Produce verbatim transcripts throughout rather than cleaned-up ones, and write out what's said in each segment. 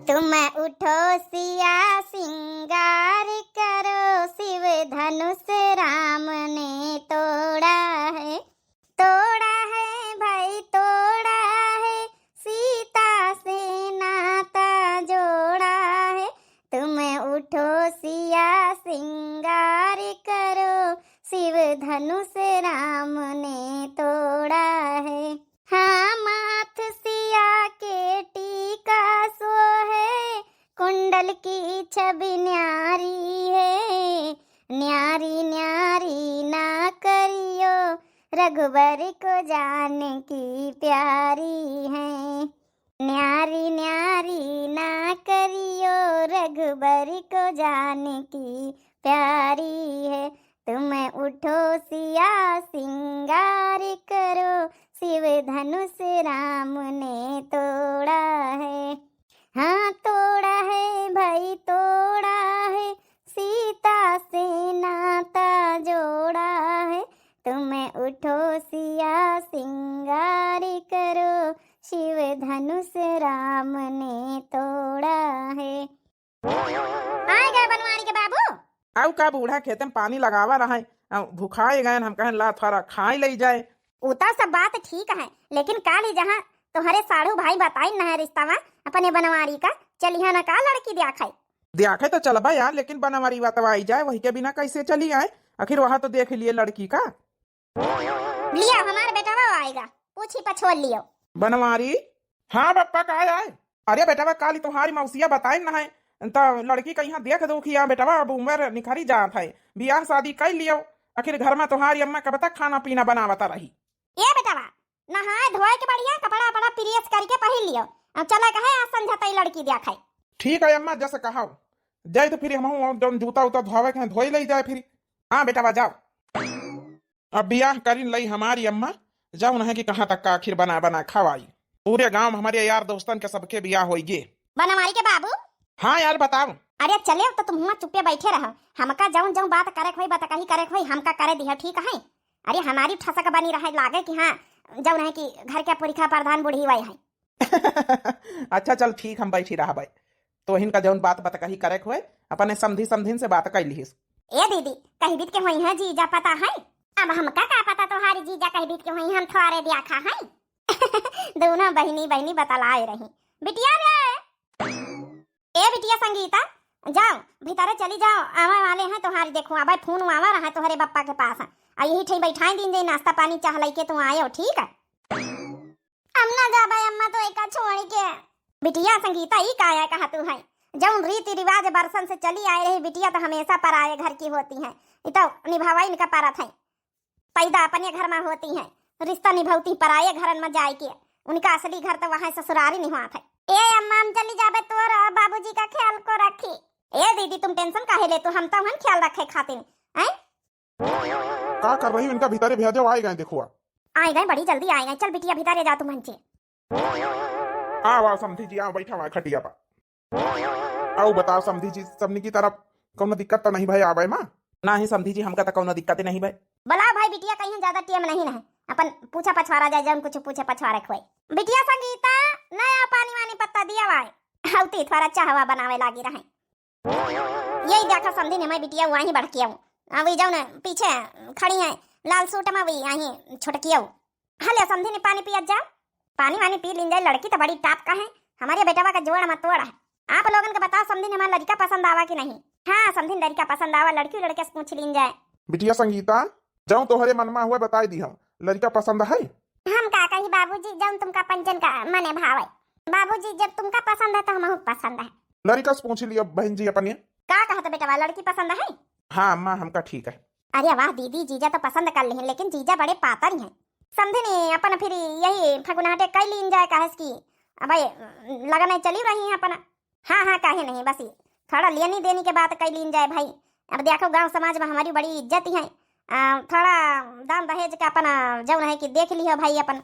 तुम उठो सिया सिंगार करो, शिव धनुष राम ने तोड़ा है। तोड़ा है भाई, तोड़ा है, सीता से नाता जोड़ा है। तुम उठो सिया सिंगार करो, शिव धनुष राम ने तोड़ा है। हाँ, माथ सिया के टीका सोहे, कुंडल की छवि न्यारी है। न्यारी न्यारी ना करियो, रघुबर को जानकी प्यारी है। न्यारी न्यारी ना करियो, रघुबर को जानकी प्यारी है। तुम उठो सिया सिंगार करो, शिव धनुष राम ने तोड़ा है। हाँ, तोड़ा है भाई, तोड़ा है, सीता से नाता जोड़ा है। तुम उठो सिया सिंगार करो, शिव धनुष राम ने तोड़ा है। आए गए बनवारी के बाबू। आऊ का बूढ़ा, खेते में पानी लगावा रहे, अ, भुखाए गए, हम कहन ला थोड़ा खाए ले जाए। उ तो सब बात ठीक है, लेकिन काल ही जहाँ तोहरे साढ़ू भाई बताइन न है रिश्तावा अपने बनवारी का, चलिहा न का लड़की द्याखे? द्याखे तो चलबा यार, लेकिन बनवारी बतवाई जाए, वही के बिना कैसे चली आए? आखिर वहाँ तो देख लिए लड़की का। लिया, हमार बेटवा आएगा, पूछी पछोल लियो। बनवारी। हाँ बप्पा, का आए? अरे बेटवा, काली तोहारी मौसिया बताइन न है, त लड़की कहिया देख दो कि या बेटवा, अब उम्र निखरी जात है, बियाह शादी कर लियो। आखिर घर में तोहारी अम्मा कब तक खाना पीना बनावता रही? ए बेटवा, नहाए धोए के बढ़िया कपड़ा अपना प्रेस करके पहिर लियो। अब चला कहे आज संझा तई लड़की द्याखे। ठीक है अम्मा, जस कहाओ। जाए तो फिर हम जौन जूता उता धोवे के हैं, धोई ले जाए फिर। हाँ बेटवा, जाओ। अब बियाह करिन लई हमारी अम्मा, जाओ न है कि कहाँ तक का आखिर बना बना खवाई। पूरे गांव में हमारे यार दोस्तन के सबके बियाह होई गे। बनवारी के बाबू। हाँ यार, बताओ। अरे चले, अब तो तुम हुआं चुप्पे बैठे रहो, हमका जौन जौन बात करे के होई, बतकही करे के होई, हमका करे दिहो, ठीक है? अरे हमारी ठसक बनी रहे, लागे कि हाँ, जौन है कि घर के पुरखा प्रधान बूढ़ी वही है। अच्छा चल ठीक, हम बैठी रहबै। तोहिन का जौन बात बतकही करे के होए, अपने समधी समधिन से बात कर लिहिस। ए दीदी, कही बीत के होई है जीजा, पता है? अब हमका का पता तोहारी जीजा कही बीत के होई, हम थोड़े द्याखा है। दोनों बहिनी बहिनी बतलाए रही। बिटिया रे, ए बिटिया संगीता, जाओ भीतरे चली जाओ, आवे वाले हैं तोहारी, देखो अबे फोन आवा रहा तोहरे बप्पा के पास, आ यही ठई बैठाई दिन जे नाश्ता पानी चाह लइके तू आयो, ठीक है? हम ना जाबे अम्मा तो एका छोड़ के। बिटिया संगीता, ई का है कहा तू है? जौन रीति रिवाज बरसन से चली आए रही बिटिया, तो हमेशा पराए घर की होती है, ई तो निभावा इनका परत है। पैदा अपने घर में होती हैं, रिश्ता निभौती पराये घरन में जाए के। उनका असली घर तो वहाँ ससुरारी निभात है। ए अम्मा, हम चली जाबे, तोर बाबूजी का ख्याल को रखी। ए दीदी, तुम tension काहे ले, तू हम तो हन ख्याल रखे खातिर, हैं? का कर रही हो? इनका भीतरे भेजो, आए गए, देखो आ। आए गए, बड़ी जल्दी आए गए। चल बिटिया, भीतरे जा तू मंचे। आओ, आओ समधी जी, आओ, बैठा हुआ खटिया पर। आओ, बताओ समधी जी, सबनी की तरफ कौनो दिक्कत तो नहीं भय आवे मा? नाही समधी जी, हमका तो कौनो दिक्कत नहीं भय। बोलाओ भाई, बिटिया कहीं ज्यादा टेम नहीं न है, अपन पूछा पछवारा जाए, जौन कुछ पूछे पछवारे खोए। बिटिया संगीता, नया पानी वानी पत्ता दिया वाए। हौती थोड़ा चाहवा बनावे लागी रहे। यही देखा समधी ने, मैं बिटिया वहीं बढ़ के आऊं। आ, वही जाओ ना, पीछे खड़ी है लाल सूट में, वही यहीं छुटकी आऊ। हले समधी ने पानी पियत जाओ, पानी वानी पी लीन जाए। लड़की तो बड़ी टाप का है, हमारे बेटवा का जोड़ मत तोड़ है। आप लोगन के बताओ समधी ने, हमारा लड़का पसंद आवा कि नहीं? हाँ समधी ने लड़का पसंद आवा, लड़की लड़के से पूछ लीन जाए। बिटिया संगीता, जाओ तोहरे मन में हुआ बताई दी हम, लड़का पसंद है? हम का कही बाबूजी, जौन तुमका पंचन का मने भावे। बाबूजी, जब तुमका पसंद है तो हमहू पसंद है। लड़का से पूछ लियो बहन जी अपने। का कहत बेटवा, लड़की पसंद है? हाँ अम्मा, हमका ठीक है। अरे वाह दीदी, जीजा तो पसंद कर लिहिन, लेकिन जीजा बड़े पातर हैं। समधिन अपन फिर यही फगुनाहटे कई लीन जाए, काहे से कि अब ये लगन चली रही है अपना। हाँ हाँ, काहे नहीं, बस ये थोड़ा लेनी देनी के बात कई लीन जाए भाई। अब देखो गांव समाज में हमारी बड़ी इज्जत है, आ, थोड़ा दान दहेज का अपन जौन है कि देख लियो भाई अपन।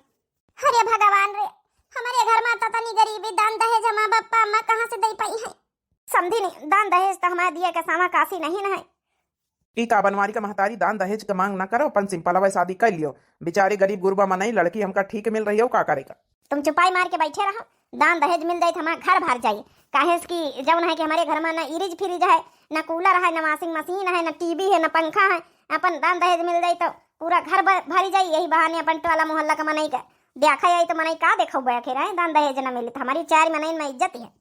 अरे भगवान रे, हमारे घर में तो तनी गरीबी, दान दहेज हमार बप्पा अम्मा कहाँ से दे पाई है? समधी नहीं, दान दहेज तो हमारे दिए के सामा काशी नहीं न है। ई का बनवारी का महतारी, दान दहेज के मांग न करो, अपन सिंपल हवाई शादी कर लियो। बेचारे गरीब गुरबा मनई, लड़की हमका ठीक मिल रही हो, का करेगा? तुम चुपाई मार के बैठे रहो, दान दहेज मिल जाए तो हमारा घर भर जाए। काहे से कि जौन है कि हमरे घर मा न इरिज फिरिज है, न कूलर है, न वाशिंग मशीन है, न टीवी है, न पंखा है। अपन दान दहेज मिल जाई तो पूरा घर भ-, भरी जाई। यही बहाने अपन टोला मोहल्ला का मनई के देखा आई तो मनई का देखौबे आखिर, हैं? दान दहेज न मिली तो हमरी चार मनई मा इज्जत है।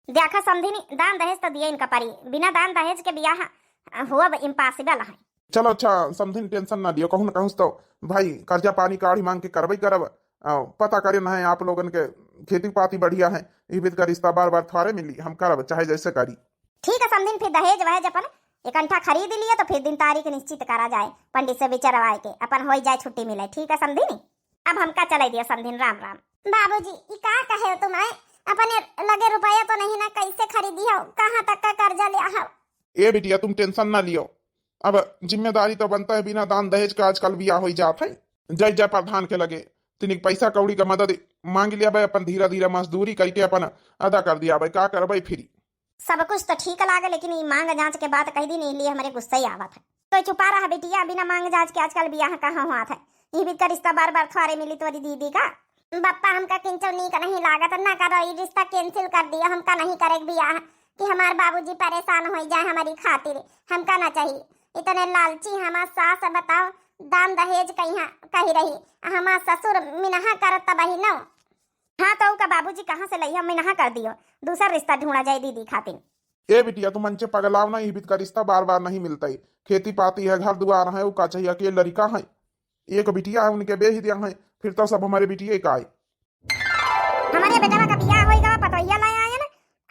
देखा समधिनी, दान दहेज तो दिए इनका परी, बिना दान दहेज के बियाह, अ, होब impossible है। चलो अच्छा समधिनी, tension ना लियो, कहूँ न कहूँ से तो भाई कर्जा पानी काढ़ी मांग के करबई करब। अ, पता करे न है आप लोगन के खेती पाती बढ़िया है, ई बीत का रिश्ता बार बार थोड़े मिली, हम करब चाहे जैसे करी। ठीक है समधिनी, फिर दहेज वहेज अपन इकट्ठा खरीद लियो तो फिर दिन तारीख निश्चित करा जाए, पंडित से विचरवाए के अपन होई जाए, छुट्टी मिले। ठीक है समधिनी, अब हमका चले दियो समधिनी, राम राम। बाबूजी, ई का कहे हो तुम, आए? अपने लगे रुपया तो नहीं ना, कैसे खरीदी हो? कहाँ तक का कर्जा लिया हो? ए बिटिया, तुम tension ना लियो। अब जिम्मेदारी तो बनता है, बिना दान दहेज का आजकल बियाह होई जात है। जय जय प्रधान के लगे तनिक पैसा कौड़ी का मदद मांग लिया बे, अपन धीरे धीरे मजदूरी करके अपन अदा कर दिया बे, का करबे फिर। सब कुछ तो ठीक लागे, लेकिन ई मांग जांच के बात कह दी, नहीं लिए हमरे गुस्सा ही आवत है। तो चुपा रहा बिटिया, बिना मांग जांच के आजकल बियाह कहाँ होत है? ई बीत का रिश्ता बार बार थोड़े मिली तोरी दीदी का। बप्पा, हमका किंचो नीक नहीं लागत, ना करो, ई रिश्ता cancel कर दियो, हमका नहीं करे बियाह, कि हमार बाबूजी परेशान हो जाए हमारी खातिर, हमका ना चाहिए। इतने लालची हमार सास, बताओ, दान दहेज कहिया कही रही, हमार ससुर मिनहा करत तबही न। हाँ, तो का बाबूजी कहाँ से लइहा, मिनहा कर दियो, दूसर रिश्ता ढूंढा जाए दीदी खातिर। ए बिटिया, तुम अंचे पगलाव ना, ई बीत का रिश्ता बार बार नहीं मिलता है। खेती पाती है, घर दुआर है, उ का चाहिए, अकेले लड़का है, एक बिटिया है, उनके बेही दिया है, फिर तो सब हमारे बिटिया का है। हमारे बेटवा का बियाह होई गवा, पतोहिया लाए आए ना,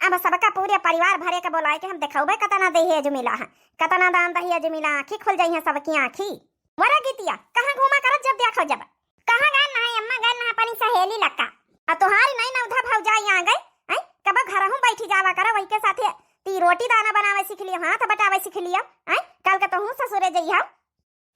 अब सबका पूरे परिवार भरे के बोलाए के हम देखौबे कतना दहेज मिला है, कतना दान दहेज मिला, आँखी खुल जाई है सबकी आँखी। वरा गीतिया, कहाँ घूमा करत जब देखो जब? कहाँ गए ना है अम्मा, गए ना अपनी सहेली लक्का। आ तोहारी नहीं ना उधा भौजाई आ गए, हैं? कब घर हूँ बैठी जावा करो, वही के साथे ती रोटी दाना बनावे सीख लियो, हाथ बटावे सीख लियो, हैं? कल के तो हूँ ससुरे जइहा।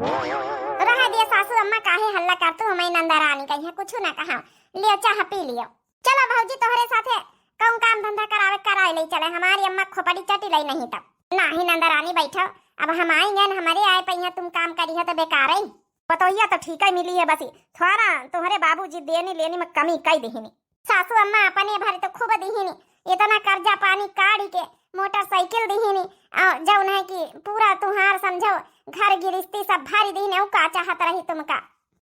रह दिया सासू अम्मा, काहे हल्ला कर तू, हमारी नंदरानी कहीं कुछ ना कहा। लियो चाह पी लियो। चलो भौजी, तोहरे साथे कौन काम धंधा करावे कराए ले चले, हमारी अम्मा खोपड़ी चटी लई नहीं तब। नाही नंदरानी बैठो, अब हम आएंगे न, हमारे आए पहिया तुम काम करी है तो बेकार है। पतोहिया तो ठीक ही मिली है, बस थोड़ा तुम्हारे बाबूजी देने लेने में कमी कई देहिनी। सासू अम्मा अपने भरे तो खूब दिहिनी, इतना कर्जा पानी काढ़ी के मोटरसाइकिल दिहिनी, आ, जौन है कि पूरा तुहार समझो घर गिरस्ती सब भरी दिहिनी, उ का चाहत रही तुमका?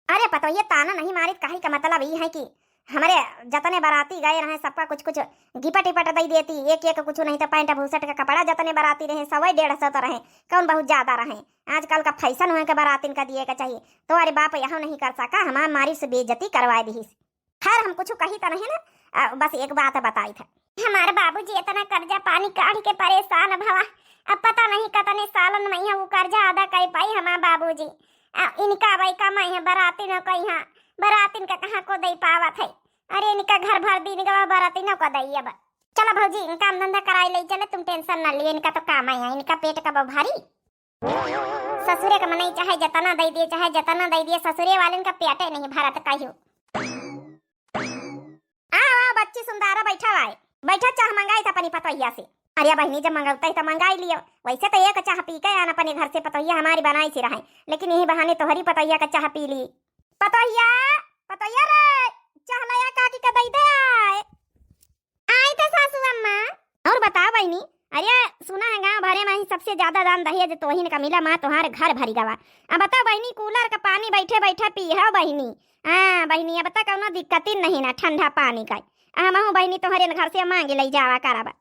अरे पतोहिया, ताना नहीं मारित, कही का मतलब ई है कि हमरे जतने बराती गए रहे सबका कुछ कुछ गिपट इपट दई देती, एक एक कुछ नहीं तो पैंट भूसट का कपड़ा, जतने बराती रहे सौ डेढ़ सौ तो रहे, कौन बहुत ज्यादा रहे। आजकल का फैशन हुए के बरातिन का दिए का चाहिए, तो अरे बाप यहो नहीं कर सका, हमार मारी से बेइज्जती करवाए दिहिस। खैर, हम कुछ कही तो नहीं ना, अ, बस एक बात बताई था। हमारे बाबूजी इतना कर्जा पानी काढ़ के परेशान भवा, अब पता नहीं कतने सालन में यहाँ वो कर्जा अदा कर पाई हमारे बाबूजी। अ, इनका भाई कमाई है, बरातिन कही हाँ, बरातिन का कहाँ को दे पावत है। अरे इनका घर भर दिन गवा, बरातिन को दई अब। चलो भौजी, इनका काम धंधा कराई ले चले, तुम tension ना लिए, इनका तो काम है, इनका पेट का भारी। ससुरे का मनई चाहे जतना दई दिए, चाहे जतना दई दिए, ससुरे वालन का पेटे नहीं भरत कहियो। आ, आ, बच्ची सुंदरा, बैठा आए, बैठा, चाह मंगाई था अपनी पतोहिया से। अरे बहिनी, जब मंगौता ही तो मंगाई लियो, वैसे तो एक चाह पी के आन अपने घर से, पतोहिया हमारी बनाई से रहे, लेकिन यही बहाने तोहरी पतोहिया का चाह पी ली। पतोहिया, पतोहिया रे, चाह लाया काकी का दई दे आए। आई तो सासू अम्मा। और बताओ बहिनी, अरे सुना है गांव भरे में ही सबसे ज्यादा दान दहेज तोहिन का मिला, माँ तोहार घर भरी गवा। अब बताओ बहिनी, कूलर का पानी बैठे बैठे पी हो बहिनी। हाँ बहिनी, अब तक कौनो दिक्कत ही नहीं ना ठंडा पानी का। हमहू बहिनी तोहरे घर से मांगे ले जावा करब।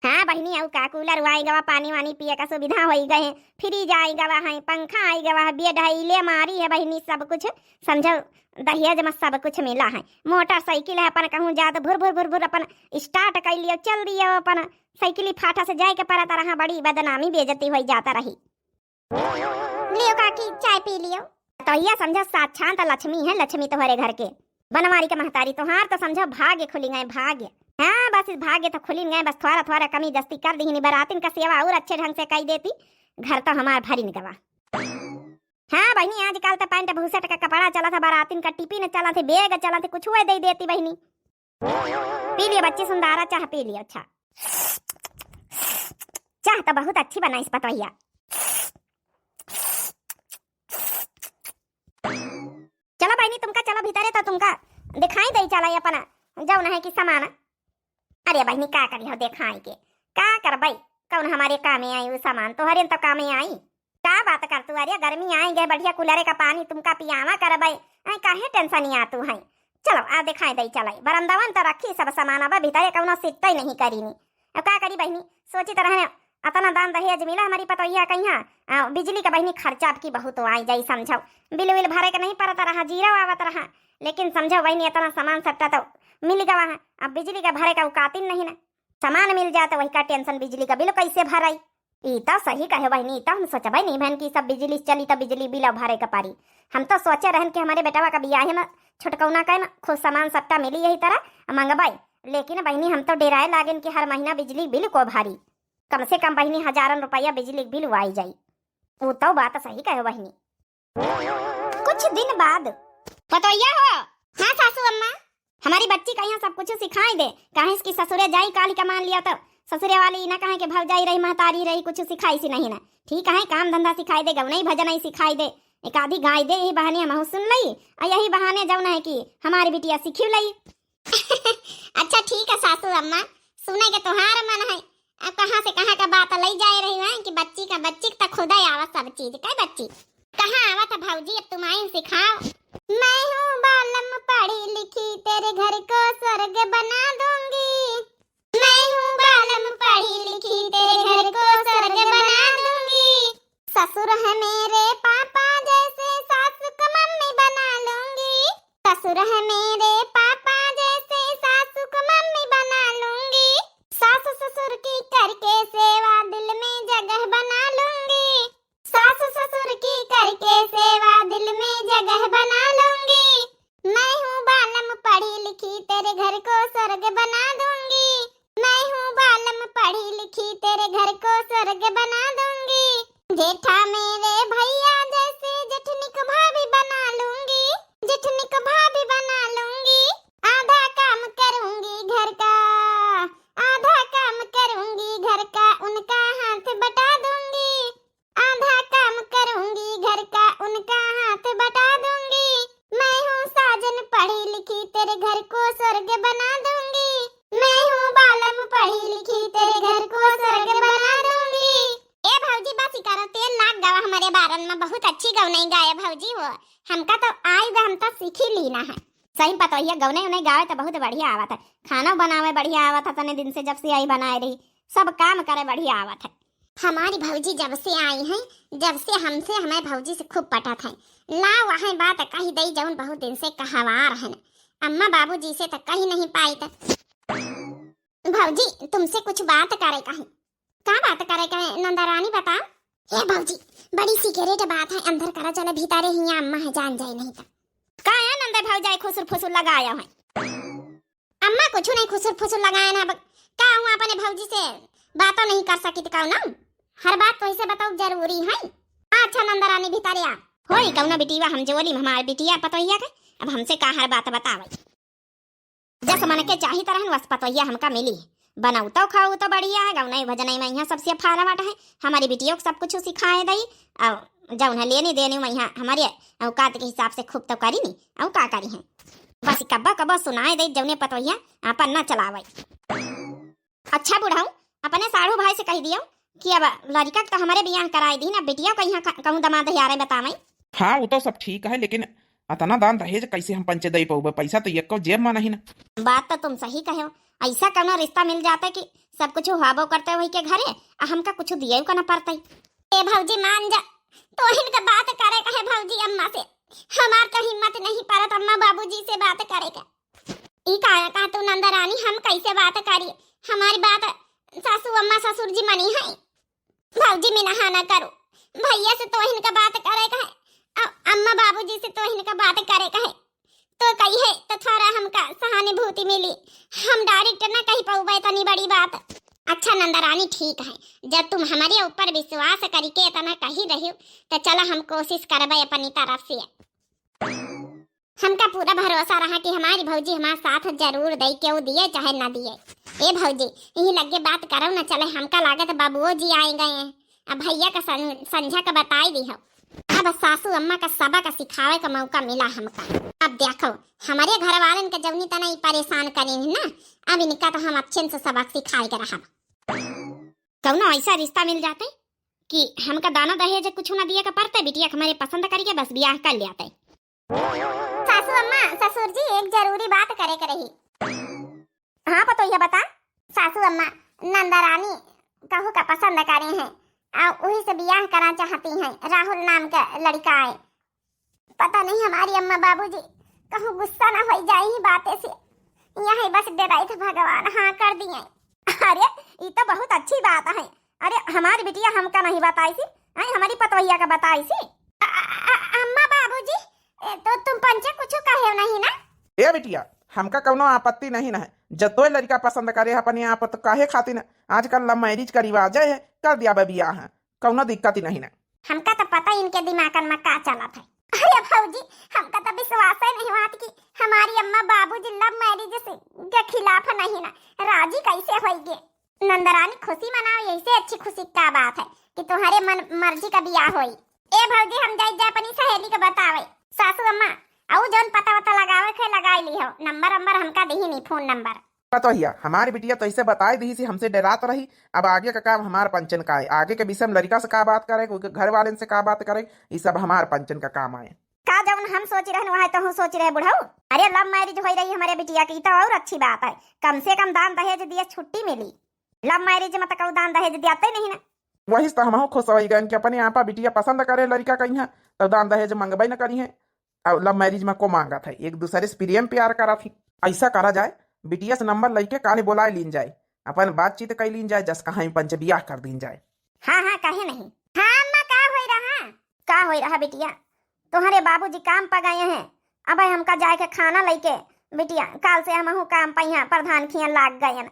हाँ बहिनी, अउ का, कूलर आई गवा, पानी वानी पिए का सुविधा होई गए, फ्रिज आई गवा है, पंखा आई गवा है, बेड है, इले मारी है बहिनी, सब कुछ समझो, दहेज में सब कुछ मिला है। मोटरसाइकिल है, अपन कहूँ जात भुर भुर भुर भुर अपन start कर लियो, चल दियो अपन। साइकिल ही फाटा से जाए के पड़ता रहा, बड़ी बदनामी बेइज्जती होई जाता रही। लियो काकी, चाय पी लियो। तो यह समझो साक्षात लक्ष्मी है, लक्ष्मी तोहरे घर के। बनवारी के महतारी तोहार तो समझो भाग्य खुली गए, भाग्य। हाँ, बस इस भाग्य तो खुली गए, बस थोड़ा थोड़ा कमी जस्ती कर दीहिनी, बरातिन का सेवा और अच्छे ढंग से कई देती, घर तो हमार भरिन गवा। हाँ बहिनी, आजकल तो पैंट भूसट का कपड़ा चला था, बरातिन का टिफिन चला थे, बैग चला थे, कुछ हुए दे देती बहिनी। पी लियो बच्ची सुंदरा, चाह पी लियो। अच्छा, चाह तो बहुत अच्छी बनाइस पतोहिया। चलो बहिनी, तुमका चलो भीतरे तो तुमका दिखाई दे चला अपन जौन है कि सामान। अरे बहिनी, का करी हो देखाई के, का करबै? कौन हमारे कामे आई उ सामान? तोहरे न तो कामे आई। का बात करतू? अरे गर्मी आई गए, बढ़िया कूलरे का पानी तुमका पियावा करबै। आई काहे टेंशन आतू है? चलो आ देखाई दई चलाई। बरंदवन तो रखी सब सामान, अब भीतरे कौनो सिट्टै नहीं करीनी। अब का करी बहिनी, सोचित रहने अतना दान दहेज मिला हमारी पतोहिया कहिया। आ, बिजली का बहिनी खर्चा अब की बहुत आई जाई, समझो। बिल विल भरे के नहीं पड़त रहा, जीरो आवत रहा। लेकिन समझो बहिनी, अतना सामान सट्टा तो मिल गवा है, अब बिजली का भरे का औकातिन नहीं ना। सामान मिल जाए तो वही का टेंशन, बिजली का बिल कैसे भराई? ई तो सही कहे बहिनी, ई तो हम सोचबे नहीं बहन कि सब बिजली से चली तो बिजली बिल भरे के पारी। हम तो सोचे रहन कि हमारे बेटवा का बियाहे में छोटकौना का ना खूब सामान सट्टा मिली यही तरह आ मंगबाई। लेकिन बहिनी हम तो डेराए लागेन कि हर महीना बिजली बिल को भारी, कम से कम बहिनी हजारन रुपया बिजली बिल आई जाई। उ तो बात सही कहे बहिनी। कुछ दिन बाद। पतोहिया हो। हाँ सासू अम्मा। हमारी बच्ची का यहाँ सब कुछ सिखाई दे, काहे कि ससुरे जाई काली का मान लिया तो ससुरे वाली ना कहे कि भौजाई रही महतारी रही, कुछ सिखाई सी नहीं ना। ठीक है, काम धंधा सिखाई दे, गवनई भजनई सिखाई दे, एक आधी गाय दे, यही बहाने हम सुन लई और यही बहाने जौन है कि हमारी बिटिया सीखी लई। अच्छा ठीक है सासू अम्मा, सुने के तोहार मन है। अब कहाँ से कहाँ का बात लई जाए रही है कि बच्ची का, बच्ची का खुदा आवा सब चीज। कई बच्ची? कहाँ आवत है भौजी, अब तुम आइन सिखाओ। मैं हूँ बालम पढ़ी लिखी, तेरे घर को स्वर्ग बना दूंगी। मैं हूँ बालम पढ़ी लिखी, तेरे घर को स्वर्ग बना दूंगी। ससुर है मेरे पापा जैसे, सासु को मम्मी बना लूंगी। ससुर है मेरे पापा जैसे, सासु को मम्मी बना लूंगी। सास ससुर की करके सेवा, दिल में जगह बना लूंगी। सास ससुर की करके सेवा, दिल में जगह बना लूंगी। मैं हूँ बालम पढ़ी लिखी, तेरे घर को स्वर्ग बना दूंगी। मैं हूँ बालम पढ़ी लिखी, तेरे घर को स्वर्ग बना दूंगी। जेठा मेरे भैया जैसे, जेठनिक भाभी बना लूंगी। जेठनिक भाभी बना लूंगी। आधा काम करूंगी घर का, आधा काम करूंगी घर का, उनका हाथ बटा दूंगी। आधा काम करूंगी घर का, उनका हाथ बटा दूंगी। मैं हूँ साजन पढ़ी लिखी, तेरे घर को स्वर्ग बना दूंगी। मैं हूँ बालम पढ़ी लिखी, तेरे घर को स्वर्ग बना दूंगी। ए भौजी, बस ही करो, तेल लाग गवा हमारे बारन में, बहुत अच्छी गवनई गाए भौजी हो। हमका तो आई गा, हम तो सीखी लीना है। सही पतोहिया गवनई उनई गावे तो बहुत बढ़िया आवत है, खाना बनावे बढ़िया आवत है, तने दिन से जब से आई बनाए रही, सब काम करे बढ़िया आवत है। हमारी भौजी जब से आई हैं, जब से हमसे, हमारे भौजी से खूब पटत है। ला वहाँ बात कही दई जौन बहुत दिन से कहवार है। अम्मा बाबूजी से तो कही नहीं पाई त। भौजी तुमसे कुछ बात करे का है। का बात करे का है नंदा रानी, बताओ। हे भौजी, बड़ी सीक्रेट बात है, अंदर करा चले भीतरे, हियाँ अम्मा है, जान जाए नहीं तो। का है नंदा भौजाई खुसुर फुसुर लगाया है? अम्मा कुछ नहीं खुसुर फुसुर लगाए ना, अब का हुआ अपने भौजी से बातों नहीं कर सकी तो का ना? हर बात तो इसे बताओ जरूरी है। अच्छा नंदा रानी भीतरे आ। होई कौनो बिटिया हम जोली में हमार बिटिया पतोहिया के, अब हमसे का हर बात बतावे। जस मन के चाही तरहन वस पतोहिया हमका मिली। बनाऊ तो खाऊ तो बढ़िया है, गौनई भजनई में यहाँ सबसे फारावट है। हमारी बिटियों को सब कुछ सिखाए दई, और जौन है लेने देने में यहाँ हमारे औकात के हिसाब से खूब तो करी नी, और का करी है। बस कब्बा कब्बा सुनाए दई जौने पतोहिया आपन ना चलावे। अच्छा बुढ़ऊ, अपने साढ़ू भाई से कह दियो कि अब लड़िका के तो हमारे बियाह कराए दी ना, बिटिया को यहाँ क-, कहूँ दमाद यारे बतावे। हाँ, वो तो सब ठीक है, लेकिन अतना दान दहेज कैसे हम पंचे दे पउबे? पैसा तो एको जेब में नहीं ना। बात तो तुम सही कहे हो, ऐसा कौनो रिश्ता मिल जाता कि सब कुछ हुआबो करते वही के घरे, आ हमका कुछ दिए का ना पड़ता। ए भौजी मान जा, तोहिन का बात करे कहे भौजी अम्मा से, हमार तो हिम्मत नहीं पड़त अम्मा बाबूजी से बात करे के। ई काया का तू नंदा रानी, हम कैसे बात करी? हमारी बात सासू अम्मा ससुर जी मनी है। भौजी मिनहा ना करो, भैया से तोहिन का बात करे का है, अ-, अम्मा बाबूजी से तोहिन का बात करे का है, तो कही है तो थोड़ा हमका सहानुभूति मिली। हम डायरेक्ट ना कही पउबे इतनी बड़ी बात। अच्छा नंदा रानी ठीक है, जब तुम हमारे ऊपर विश्वास करके इतना कही रही हो, तो चला हम कोशिश करबे अपनी तरफ से। हमका पूरा भरोसा रहा कि हमारी भौजी हमार साथ जरूर दई, केहू दिए चाहे ना दिए। ए भौजी, यही लगे बात करो ना, चले, हमका लागत बाबुओ जी आए गए हैं। अब भैया का सं-, संझा का बताई दी हो। अब सासू अम्मा का सबक सिखावे का मौका मिला हमका। अब देखो, हमरे घर वालन के जौनी तना ई परेशान करीन है ना, अब इनका तो हम अच्छे से सबक सिखाए के रहब। कौनो ऐसा रिश्ता मिल जाते कि हमका दाना दहेज कुछ ना दिए के पड़ते, बिटिया के हमरे पसंद करिके बस बियाह कर लेते। सासू अम्मा, ससुर जी, एक जरूरी बात करे के रही। हाँ पतोहिया, बता। सासू अम्मा, नंदा रानी कहू का पसंद करे हैं, आ वही से बियाह करा चाहती हैं, राहुल नाम का लड़का है। पता नहीं हमारी अम्मा बाबूजी कहूँ गुस्सा ना हो जाए ही बातें से, यही बस डराई थे भगवान हाँ कर दिए। अरे, ये तो बहुत अच्छी बात है। अरे, हमारी बिटिया हमका नहीं बताई सी, हैं, हमारी पतोहिया का बताई सी। अ-, अ-, अ-, अम्मा बाबूजी, ए, तो तुम पंचे कुछ कहे नहीं ना? ए बिटिया, हमका कौनो आपत्ति नहीं ना है। जब तोय लड़का पसंद करे अपने आप तो काहे खातिर ना? आजकल लव मैरिज का रिवाज है, कर दिया बे बियाह, कौनो दिक्कत ही नहीं ना। हमका तो पता इनके दिमागन में का चलत है। अरे भौजी, हमका तो विश्वास ही नहीं होत कि हमारी अम्मा बाबूजी लव मैरिज से के खिलाफ नहीं ना, राजी कैसे होइगे? नंदरानी खुशी मनाओ, यही से अच्छी खुशी का बात है कि तुम्हारे मन मर्जी का बियाह होई। ए भौजी, हम जाई जा अपनी सहेली के बतावे। सासू अम्मा, अउ जौन पता वता लगावे के लगाई ली हो, नंबर अम्बर हमका दही नहीं, फोन नंबर। पतोहिया, हमारी बिटिया तो ऐसे बताई दी सी, हमसे डरात रही। अब आगे का काम हमार पंचन का है, आगे के विषय में लड़का से का बात करे, उनके घर वाले से का बात करे, ये सब हमार पंचन का काम आए। का जौन हम सोची रहन, वह तोहू सोची रहे बुढ़ऊ? अरे, लव मैरिज होई रही हमारे बिटिया की, तो और अच्छी बात है, कम से कम दान दहेज दिए छुट्टी मिली। लव मैरिज में तो कऊ दान दहेज दियाते नहीं ना। वही से तो हमहू खुश होई गए कि अपने आपा बिटिया पसंद करे लड़का कहीं है, तो दान दहेज मंगबे न करी है। और लव मैरिज में को मांगत है, एक दूसरे से प्रेम प्यार करत ही। ऐसा करा जाए, बिटिया से नंबर लेके काले बोलाए लीन जाए, अपन बातचीत कर लीन जाए, जस कहाँ पंच बियाह कर दीन जाए। हाँ, हाँ, काहे नहीं? हाँ अम्मा, का होई रहा? का होई रहा बिटिया? तोहरे बाबूजी काम पर गए हैं, अब हमका जाए के खाना लेके, बिटिया, काल से हमहू काम पर यहाँ प्रधान खिया लाग गए हैं।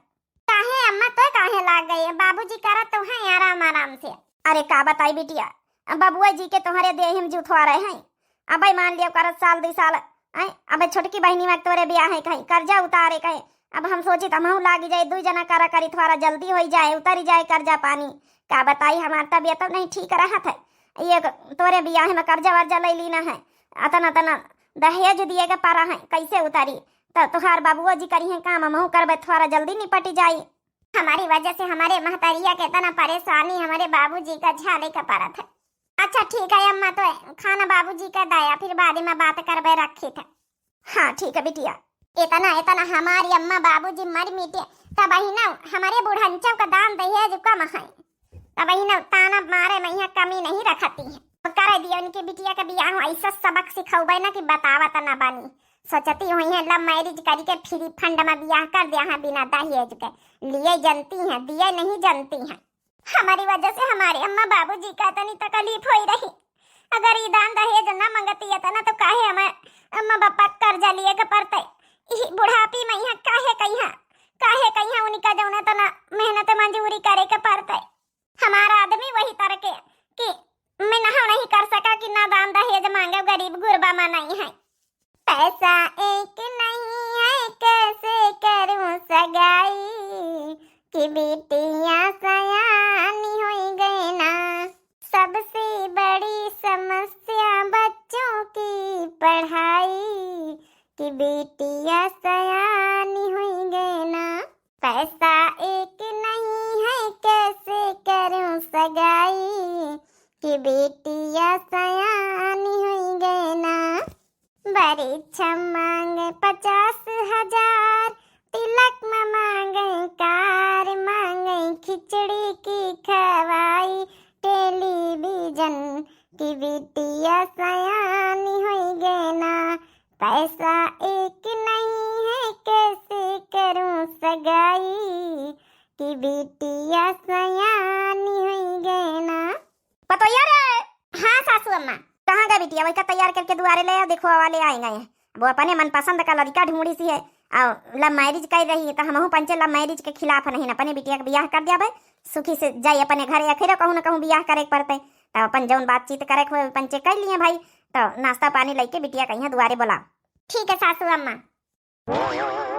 काहे अम्मा, तो काहे लाग गए? बाबूजी करत तो हैं आराम आराम से। अरे का बताई बिटिया, अब बबुआ जी के तोहरे देह में जुथवा रहे हैं। अब मान लियो करत साल दो साल, आय, अब छोटकी बहनी में तोरे बियाह है कहीं, कर्जा उतारे कहीं। अब हम सोची त हमहू लागी जाए, दुई जना करा करी, थोड़ा जल्दी होई जाए, उतरी जाए कर्जा पानी। का बताई, हमार तबियत नहीं ठीक रहत है। ये तोरे बियाह में कर्जा वर्जा ले लीना है, अतना अतना दहेज दिए के परा है, कैसे उतारी? त तोहार बाबुओ जी करी हैं काम, हमहू करबे, थोड़ा जल्दी निपटी जाई। हमारी वजह से हमारे महतारिया के इतना परेशानी हमारे बाबूजी का झाले का परत है। अच्छा ठीक है अम्मा, तो खाना बाबूजी का दाया, फिर बाद में बात करबे, रखी था। हाँ ठीक है बिटिया। इतना इतना हमारी अम्मा बाबूजी मर मिटे, तब ही ना हमारे बुढ़ंचव का दान दहेज कम है, तब ही ना ताना मारे में यहाँ कमी नहीं रखती है। कर दिया उनकी बिटिया का बियाह, ऐसा सबक सिखौबे ना कि बतावत ना बनी। सोचती हुई है लव मैरिज करी के फ्री फंड में बियाह कर दिया है बिना दहेज के, लिए जनती हैं, दिए नहीं जनती हैं। हमारी वजह से हमारे अम्मा बाबूजी का इतनी तकलीफ होई रही। अगर ई दान दहेज ना मंगती है तना तो काहे हमारे अम्मा बापा कर्जा लिए के पड़ते? ई बुढ़ापी में यहाँ काहे कहिया, काहे कहिया उनका जौना तना मेहनत मजूरी करे के पड़ते? हमारा आदमी वही तरह के कि मैं नहा नहीं कर सका कि ना दान दहेज मांगे, गरीब गुरबा में नहीं है। पैसा एक नहीं है, कैसे करूं सगाई, कि बिटिया सयानी होई गए ना। सबसे बड़ी समस्या बच्चों की पढ़ाई, कि बिटिया सयानी होई गए ना। पैसा एक नहीं है, कैसे करूं सगाई, कि बिटिया सयानी होई गए ना। बरिछम मांगे पचास हजार, तिलक में मांगे कार, मांगे खिचड़ी की खवाई, टेलीविजन, कि बिटिया सयानी होई गए ना। पैसा एक नहीं है, कैसे करूं सगाई, कि बिटिया सयानी होई गए ना। पतोहिया रे। हाँ सासू अम्मा। कहाँ गए बिटिया? वही का तैयार करके दुआरे ले आओ, देखो वाले आए गए हैं। वो अपने मनपसंद का लड़का ढूंढी सी है, और लव मैरिज कर रही है, तो हमहू पंचे लव मैरिज के खिलाफ नहीं, अपने बिटिया का बियाह कर दिया भाई, सुखी से जाई अपने घरे, आखिर कहूँ न कहूँ बियाह करे के पड़ते, तब अपन जौन बातचीत करे के होए पंचे कर लिए भाई। तो नाश्ता पानी लेके बिटिया कहीं दुआरे बोला। ठीक है सासू अम्मा।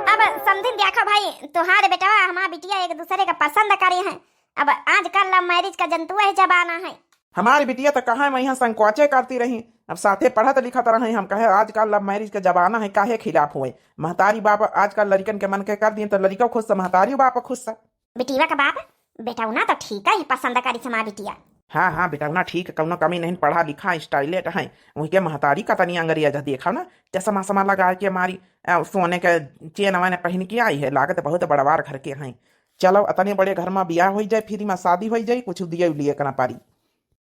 अब समझिन देखो भाई, तुहार बेटवा हमार बिटिया एक दूसरे का पसंद करे हैं। अब आजकल लव मैरिज का जनतुआ है जमाना है। हमारी बिटिया तो कहाँ मैं यहाँ संकोचे करती रही, अब साथे पढ़त लिखत रहे। हम कहे आजकल love marriage का जमाना है, काहे खिलाफ हुए? महतारी बाप आजकल लड़िकन के मन के कर दिए तो लड़िका खुश है, महतारी बाप खुश है। बिटिया का बाप, बेटौना तो ठीक है, पसंद करी समा बिटिया। हाँ हाँ, बेटौना ठीक, कौनो कमी नहीं, पढ़ा लिखा, स्टाइलेट है। वही के महतारी का तनी अंगरिया जा देखा ना, चश्मा समा लगा के मारी, अ, सोने के चेन वेन पहन के आई है, लागत बहुत बड़वार घर के हैं। चलो, अतने बड़े घर में बियाह होई जाए, फिर में शादी होई जाए, कुछ दिए उलिए के ना पारी।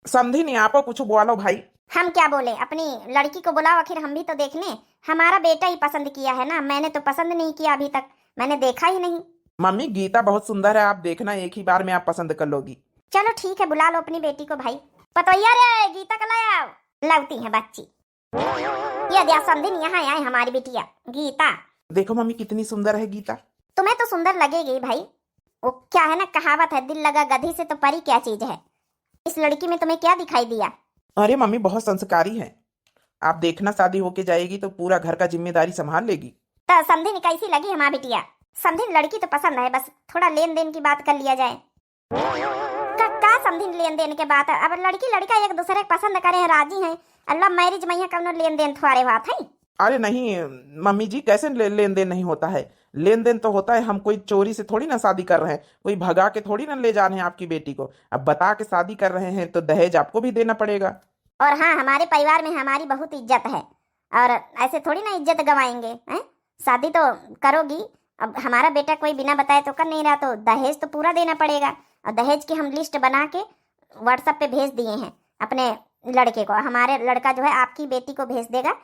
समधी नहीं, आपो कुछ बोलो भाई। हम क्या बोले, अपनी लड़की को बुलाओ, आखिर हम भी तो देख लें। हमारा बेटा ही पसंद किया है ना, मैंने तो पसंद नहीं किया अभी तक, मैंने देखा ही नहीं। मम्मी, गीता बहुत सुंदर है, आप देखना, एक ही बार में आप पसंद कर लोगी। चलो ठीक है, बुला लो अपनी बेटी को भाई। पतोहिया रे, गीता का ले आओ। लौती है बच्ची। ये द्या समधिन, यहाँ आए हमारी बिटिया गीता। देखो मम्मी, कितनी सुंदर है गीता। तुम्हें तो सुंदर लगेगी भाई, वो क्या है ना, कहावत है, दिल लगा गधी से तो परी क्या चीज है। इस लड़की में तुम्हें क्या दिखाई दिया? अरे मम्मी, बहुत संस्कारी है, आप देखना, शादी होके जाएगी तो पूरा घर का जिम्मेदारी संभाल लेगी। तो समधिन कैसी लगी हमारी बिटिया? समधिन लड़की तो पसंद है, बस थोड़ा लेन देन की बात कर लिया जाए। का, का समधिन लेन देन के बात है? अब लड़की लड़का एक दूसरे के पसंद करे हैं, राजी हैं, love marriage में यहाँ कौनो लेन देन थोड़े बात है। अरे नहीं मम्मी जी, कैसे ले-, लेन देन नहीं होता है? लेन देन तो होता है। हम कोई चोरी से थोड़ी ना शादी कर रहे हैं, कोई भगा के थोड़ी ना ले जा रहे हैं आपकी बेटी को। अब बता के शादी कर रहे हैं तो दहेज आपको भी देना पड़ेगा। और हाँ, हमारे परिवार में हमारी बहुत इज्जत है और ऐसे थोड़ी ना इज्जत गंवाएंगे, हैं? शादी तो करोगी। अब हमारा बेटा कोई बिना बताए तो कर नहीं रहा, तो दहेज तो पूरा देना पड़ेगा। और दहेज की हम लिस्ट बना के WhatsApp पे भेज दिए हैं अपने लड़के को। हमारे लड़का जो है आपकी बेटी को भेज देगा,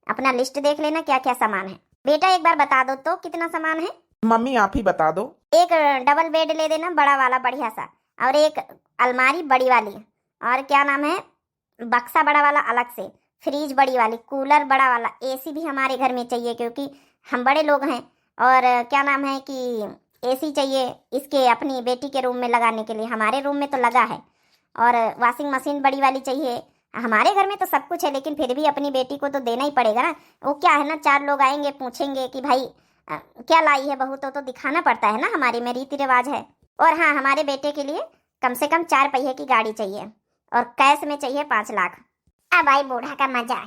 अपना लिस्ट देख लेना क्या क्या सामान है। बेटा एक बार बता दो तो कितना सामान है। मम्मी आप ही बता दो। एक डबल बेड ले देना बड़ा वाला बढ़िया सा, और एक अलमारी बड़ी वाली, और क्या नाम है, बक्सा बड़ा वाला अलग से, फ्रिज बड़ी वाली, कूलर बड़ा वाला, एसी भी हमारे घर में चाहिए क्योंकि हम बड़े लोग हैं। और क्या नाम है कि एसी चाहिए इसके अपनी बेटी के रूम में लगाने के लिए, हमारे रूम में तो लगा है। और वॉशिंग मशीन बड़ी वाली चाहिए। हमारे घर में तो सब कुछ है लेकिन फिर भी अपनी बेटी को तो देना ही पड़ेगा ना। वो क्या है ना, चार लोग आएंगे पूछेंगे कि भाई अ, क्या लाई है बहू, तो तो दिखाना पड़ता है ना, हमारे में रीति रिवाज है। और हाँ, हमारे बेटे के लिए कम से कम चार पहिए की गाड़ी चाहिए और कैश में चाहिए पाँच लाख। अब आई बूढ़ा का मजा।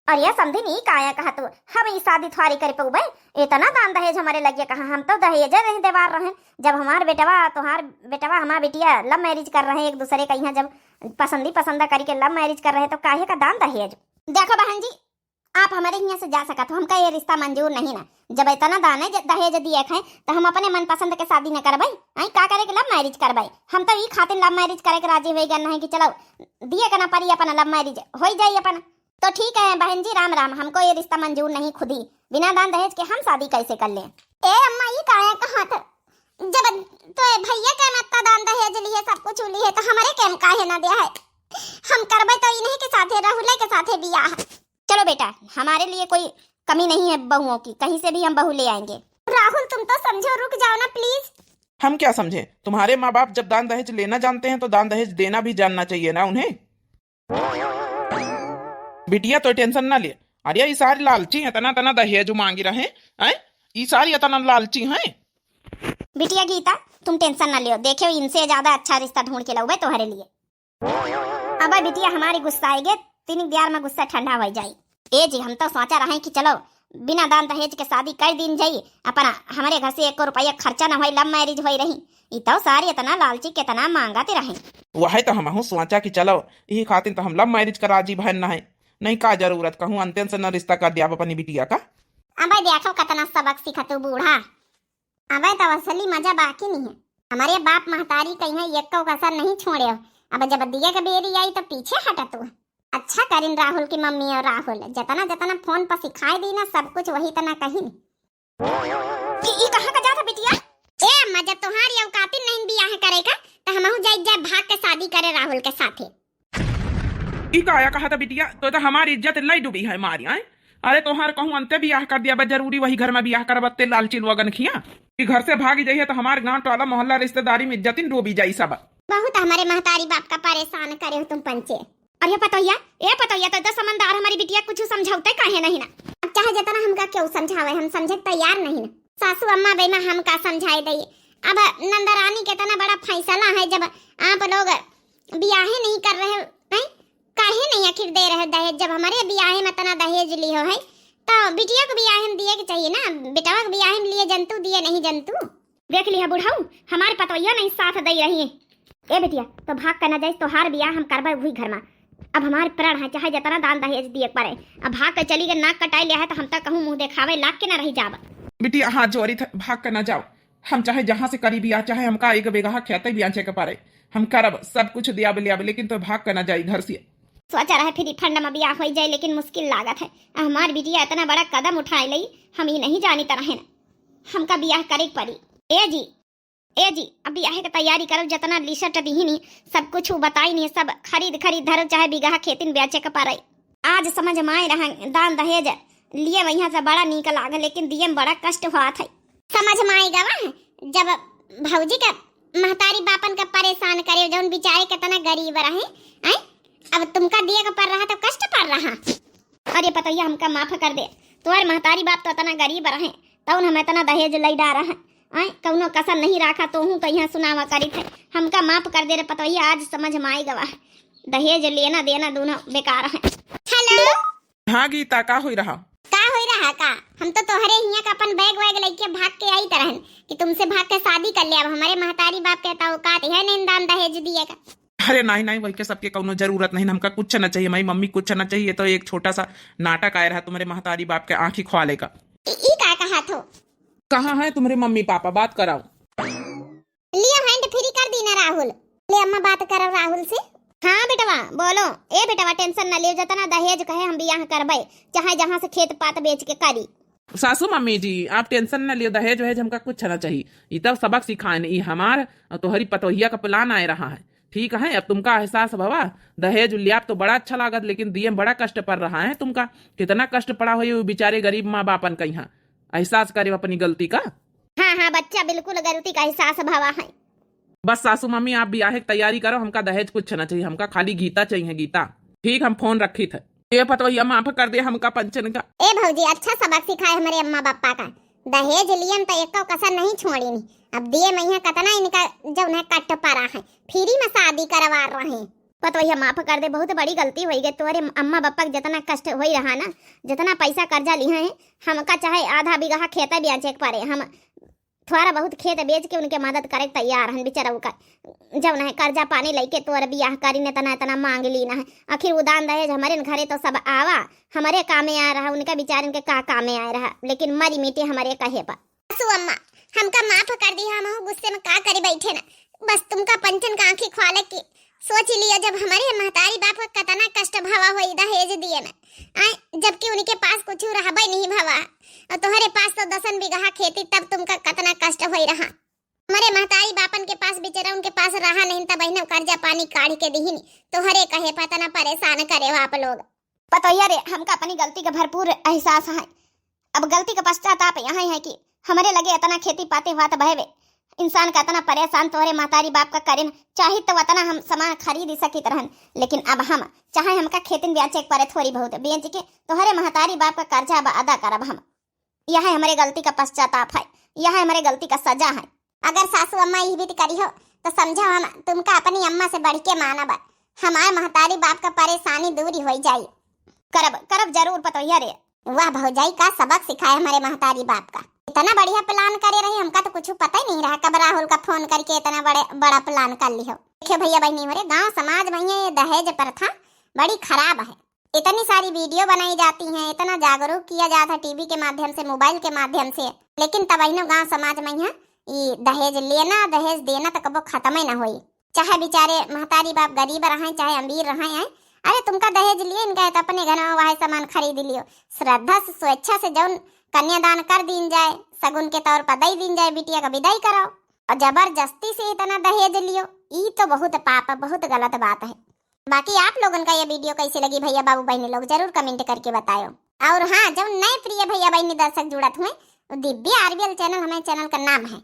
और ये समधी नहीं काया कहा तू, हम ई शादी थ्वारी कर पउबे? इतना दान दहेज हमारे लगे कहाँ, हम तो दहेज नहीं देवार रहे। जब हमार बेटवा तोहार बेटवा हमार बिटिया लव मैरिज कर रहे एक दूसरे का यहाँ, जब पसंदी पसंदा करके लव मैरिज कर रहे तो काहे का दान दहेज? देखो बहन जी, आप हमारे यहाँ से जा सकत हो, हमका ये रिश्ता मंजूर नहीं ना। जब इतना दाने ज-, दहेज दिए हैं तो हम अपने मनपसंद के शादी न करबै। आई का करे के लव मैरिज करबै? हम तो ई खातिर लव मैरिज करे के राजी हो गए ना है कि चलो दिए के ना परी अपन लव मैरिज हो जाई अपन। तो ठीक है बहन जी, राम राम, हमको ये रिश्ता मंजूर नहीं, खुद ही बिना दान दहेज के हम शादी कैसे कर लें? ए अम्मा, ई काहे कहा था? जब तो भैया के मत्ता दान दहेज लिए, सब कुछ लिए, तो हमारे के हम काहे ना दिया है? हम करबै तो इन्हीं के साथे, राहुल के साथे बियाह। चलो बेटा, हमारे लिए कोई कमी नहीं है बहुओं की, कहीं से भी हम बहू ले आएंगे। राहुल, तुम तो समझो, रुक जाओ ना प्लीज। हम क्या समझे? तुम्हारे माँ बाप जब दान दहेज लेना जानते हैं तो दान दहेज देना भी जानना चाहिए ना उन्हें। बिटिया तो टेंशन ना ले। अरे ई सारी लालची हैं, तना तना दहेज मांगी रहे हैं। ई सारी इतना लालची हैं। बिटिया गीता, तुम टेंशन ना लियो, देखियो इनसे ज्यादा अच्छा रिश्ता ढूंढ के लाऊबे तुम्हारे लिए। अबे बिटिया, हमारी गुस्सा आएगे, तीन दियार में गुस्सा ठंडा हो जाई। ए जी, हम तो सोचा रहे कि चलो बिना दान दहेज के शादी कर दीन जाई, अपन हमारे घर से एको रुपया खर्चा न होई, लव मैरिज होई रही। ई तो सारी इतना लालची, कितना मांगत रहे। वह तो हमहू सोचा कि चलो, यही खातिर तो हम लव मैरिज का राजी भयन न है। नहीं का जरूरत, कहूँ अंतन से न रिश्ता कर दिया अपनी बिटिया का। अबे देखो कितना सबक सीखा तू बूढ़ा। अबे तो असली मजा बाकी नहीं है। हमारे बाप महतारी कहीं एक्को कसर नहीं छोड़े हो। अब जब दिए के बेरी आई तो पीछे हटा तू। अच्छा करिन राहुल की मम्मी और राहुल, जतना जतना फोन पर सिखाए दी ना सब कुछ वही तना कहिन। ई, ई कहाँ का जात है बिटिया? ए अम्मा, जब तोहार ये औकातिन नहीं बियाह करे का, तो हमहू जाई जाए भाग के शादी करे राहुल के साथे। ई काया कहा था बिटिया, तो, तो हमारी इज्जत लाई डूबी है मारी, आए? अरे तोहार कहूँ अंते बियाह कर दिया, बस जरूरी वही घर में बियाह करबत्ते लालची लोगन खिया। ई घर से भागी जाइए तो हमार गांव टोला मोहल्ला रिश्तेदारी में इज्जतिन डूबी जाई सब। बहुत हमारे महतारी बाप का परेशान करे हो तुम पंचे। अरे पतोहिया, ए पतोहिया, तो, तो समझदार हमारी बिटिया कुछ समझौते काहे नहीं ना? अब चाहे जितना हमका क्यों समझावे, हम समझे तैयार नहीं ना। सासू अम्मा बेमा हम का समझाए दई। अब नंदरानी के इतना बड़ा फैसला है, जब आप लोग बियाहे नहीं कर रहे हो, काहे नहीं आखिर दे रहे दहेज, जब हमरे बियाहे में इतना दहेज लिहो है, तो बिटिया के बियाहे में दिए के चाहिए ना, बेटवा के बियाहे में लिए जंतु, दिए नहीं जंतु। देख लिहा बुढ़ऊ, हमार पतोहिया नहीं साथ दे रही है। ए बिटिया, तो भाग के न जाइस, तोहार बियाह हम करबे वही घर में। अब हमार प्रण है, चाहे जितना दान दहेज दिए के पड़े। अब भाग के चली गए, नाक कटाई लिया है, तो हम तो कहूँ मुँह देखावे लाग के न रही जाब। बिटिया, हाथ जोड़ी थ-, भाग के न जाओ। हम चाहे जहाँ से करी बियाह, चाहे हमका एक बीघा खेते बेचे के पड़े, हम करब, सब कुछ दियाब लियाब, लेकिन तो भाग के न जाई घर से। सोचा रहे फ्री फंड में बियाह हो जाए, लेकिन मुश्किल लागत है। हमार बिटिया इतना बड़ा कदम उठाए लई, हम ही नहीं जानी तरह है ना। हमका बियाह करे के पड़ी। ए जी, ए जी, अब बियाहे के तैयारी करब, जितना लिस्ट दिहिनी, सब कुछ उ बताइनी, सब खरीद खरीद धरब, चाहे बीघा खेतिन बेचे के पड़े। आज समझ में आए रहा, दान दहेज लिए वहाँ से बड़ा नीक लागे, लेकिन दिए में बड़ा कष्ट होत है। समझ में आए गवा, जब भौजी का महतारी बापन का परेशान करे, जौन बेचारे कितना गरीब रहे, हैं? अब तुमका दिए के पड़ रहा तो कष्ट पड़ रहा। अरे पतोहिया, हमका माफ कर दे, तोहर महतारी बाप तो इतना गरीब रहे, तौन हम इतना दहेज लई डारा है। आय, कौनो कसर नहीं राखा, तोहू कहिया सुनावा करी थे। हमका माफ कर दे रे पतोहिया, आज समझ में आई गवा, दहेज लेना देना दोनों बेकार है। हेलो। हाँ गीता, का होई रहा? का होई रहा का? हम तो तोहरे हियाँ का अपन बैग वैग लेके भाग के आई तरहन कि तुमसे भाग के शादी कर ले। अब हमारे महतारी बाप के तो औकात है नहीं दान दहेज दिए का। अरे नहीं, नहीं, वही के सबके कौनो जरूरत नहीं, हमका कुछ ना चाहिए, हमारी मम्मी कुछ ना चाहिए, तो एक छोटा सा नाटक आया रहा तुम्हारे महतारी बाप के आँखी खुआले का। ई, ई का कहा थो? कहाँ है तुम्हारे मम्मी पापा? बात कराओ। लियो, hand free कर दी ना राहुल। ले अम्मा, बात करो राहुल से। हाँ बेटवा, बोलो। ए बेटवा, tension ना लियो, जितना दहेज कहे हम बियाह करबे, चाहे जहाँ से खेत पात बेच के करी। सासू मम्मी जी, आप tension ना लियो, दहेज वहेज हमका कुछ ना चाहिए। ई तब सबक सिखाए न, ई हमार और तोहरी पतोहिया का plan आए रहा है। ठीक है, अब तुमका एहसास भवा, दहेज लियाब तो बड़ा अच्छा लागत, लेकिन दिए में बड़ा कष्ट पड़ रहा है तुमका। कितना कष्ट पड़ा होई वो बेचारे गरीब माँ बापन का यहाँ। एहसास करे अपनी गलती का। हाँ, हाँ बच्चा, बिल्कुल गलती का एहसास भवा है। बस सासू मम्मी, आप बियाहे की तैयारी करो, हमका दहेज कुछ ना चाहिए, हमका खाली गीता चाहिए, गीता। ठीक, हम phone रखी थे। ए पतोहिया, माफ कर दे हमका पंचन का। ए भौजी, अच्छा सबक सिखाए हमारे अम्मा बापा का। दहेज लियन तो एको कसर नहीं छोड़ीनी। अब दिए में यहाँ कतना इनका जौन है कष्ट पड़ा है, free में शादी करवा रहे। पतोहिया, माफ कर दे, बहुत बड़ी गलती होई गई। तोरे अम्मा बापा के जितना कष्ट होई रहा ना, जितना पैसा कर्जा लिहे हैं, हमका चाहे आधा बीघा खेत बेचे के पड़े, हम थोड़ा बहुत खेत बेच के उनके मदद करे के तैयार हन। बेचारा का जौन है कर्जा पानी लेके तोर बियाह करी ने, इतना इतना मांग ली ना है। आखिर उ दान दहेज हमारे न घरे तो सब आवा, हमारे कामे आ रहा, उनके बेचारन के का कामे आ रहा, लेकिन मरी मिटे हमारे कहे पर। सासू अम्मा, हमका माफ कर दी, हम गुस्से में का करे बैठे ना। बस तुमका पंचन का आँखी खुआले की सोच लियो, जब हमारे महतारी बाप का कतना कष्ट भवा होई दहेज दिए ना, आय, जबकि उनके पास कुछ रहबे नहीं भवा, और तोहरे पास तो दसन बीघा खेती, तब तुमका कतना कष्ट होई रहा। हमारे महतारी बापन के पास बेचारा उनके पास रहा नहीं, तब बहिना कर्जा पानी काढ़ के दिहिन, तोहरे कहे पर तना परेशान करे हो आप लोग। पतोहिया रे, हमका अपनी गलती का भरपूर एहसास है। अब गलती का पश्चाताप यहाँ है कि हमरे लगे इतना खेती पाती हुआ तो बहवे, इंसान का इतना परेशान तोहरे महतारी बाप का करेन, चाही तो उतना हम सामान खरीद ही सकित रहन, लेकिन अब हम चाहे हमका खेतिन बेचे के पड़े, थोड़ी बहुत बेच के तोहरे महतारी बाप का कर्जा अब अदा करब हम। यह है हमरे गलती का पश्चाताप है, यह है हमरे गलती का सजा है। अगर सासू अम्मा यह बीत करी हो, तो समझो हम तुमका अपनी अम्मा से बढ़ के मानब। हमार महतारी बाप का परेशानी दूरी होई जाई। करब, करब जरूर पतोहिया रे। वाह भौजाई, का सबक सिखाए हमारे महतारी बाप का। इतना बढ़िया plan करे रही, हमका तो कुछ पता ही नहीं रहा कब राहुल का phone करके इतना बड़े, बड़ा plan कर लिहो। देखियो भैया बहनी हो रे, गांव समाज में ये दहेज प्रथा बड़ी खराब है। इतनी सारी video बनाई जाती हैं, इतना जागरूक किया जाता है TV के माध्यम से, mobile के माध्यम से, लेकिन तब इन्हों गांव समाज में यहाँ ई दहेज लेना, दहेज देना तो कबो खत्म ही ना होई। चाहे बेचारे महतारी बाप गरीब रहें, चाहे अमीर रहें, हैं, अरे तुमका दहेज लिए इनका है तो अपने घर में वह सामान खरीद लियो। श्रद्धा से, स्वेच्छा से जौन कन्यादान कर दीन जाए, सगुन के तौर पर दे दीन जाए, बिटिया का विदाई कराओ। और जबरदस्ती से इतना दहेज लियो, ई तो बहुत पाप, बहुत गलत बात है। बाकी आप लोगन का ये video कैसी लगी भैया बाबू बहनी लोग, जरूर comment करके बतायो। और हाँ, जब नए प्रिय भैया बहनी दर्शक जुड़त हुए, तो दिव्य RBL channel हमारे channel का नाम है,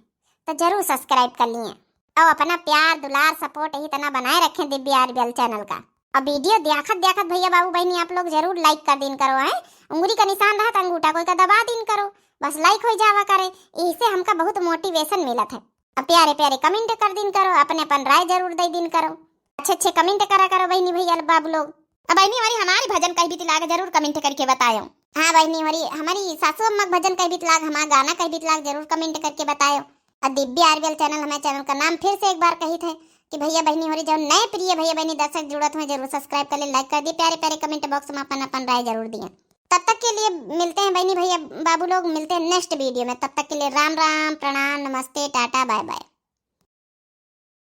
तो जरूर subscribe कर लिए। और अपना प्यार, दुलार, support यही तना बनाए रखें दिव्य RBL channel का। और video देखत देखत भैया बाबू बहनी आप लोग जरूर like कर दीन करो, हैं, उंगली का निशान रहा तो अंगूठा कोई का दबा दीन करो, बस like हो जावा करे, इससे हमका बहुत motivation मिलत है। अब प्यारे प्यारे comment कर दीन करो, अपने अपन राय जरूर दे दीन करो, अच्छे अच्छे comment करा करो बहनी भैया बाबू लोग। अब बहिनी हमारी, हमारी भजन कहि बीत लाग जरूर comment करके बतायो। हाँ बहिनी हमारी, हमारी सासू अम्मा के भजन कहि बीत लाग, हमारा गाना कहि बीत लाग जरूर comment करके बतायो। और दिव्या आरबीएल channel, हमारे channel का नाम फिर से एक बार कही थे कि भैया बहिनी हमारी जो नए प्रिय भैया बहिनी दर्शक जुड़त हुए जरूर subscribe कर ले, like कर दिए, प्यारे प्यारे comment box में अपन अपन राय जरूर दिए। तब तक के लिए मिलते हैं बहिनी भैया बाबू लोग, मिलते हैं next video में। तब तक के लिए राम राम, प्रणाम, नमस्ते, टाटा, bye bye।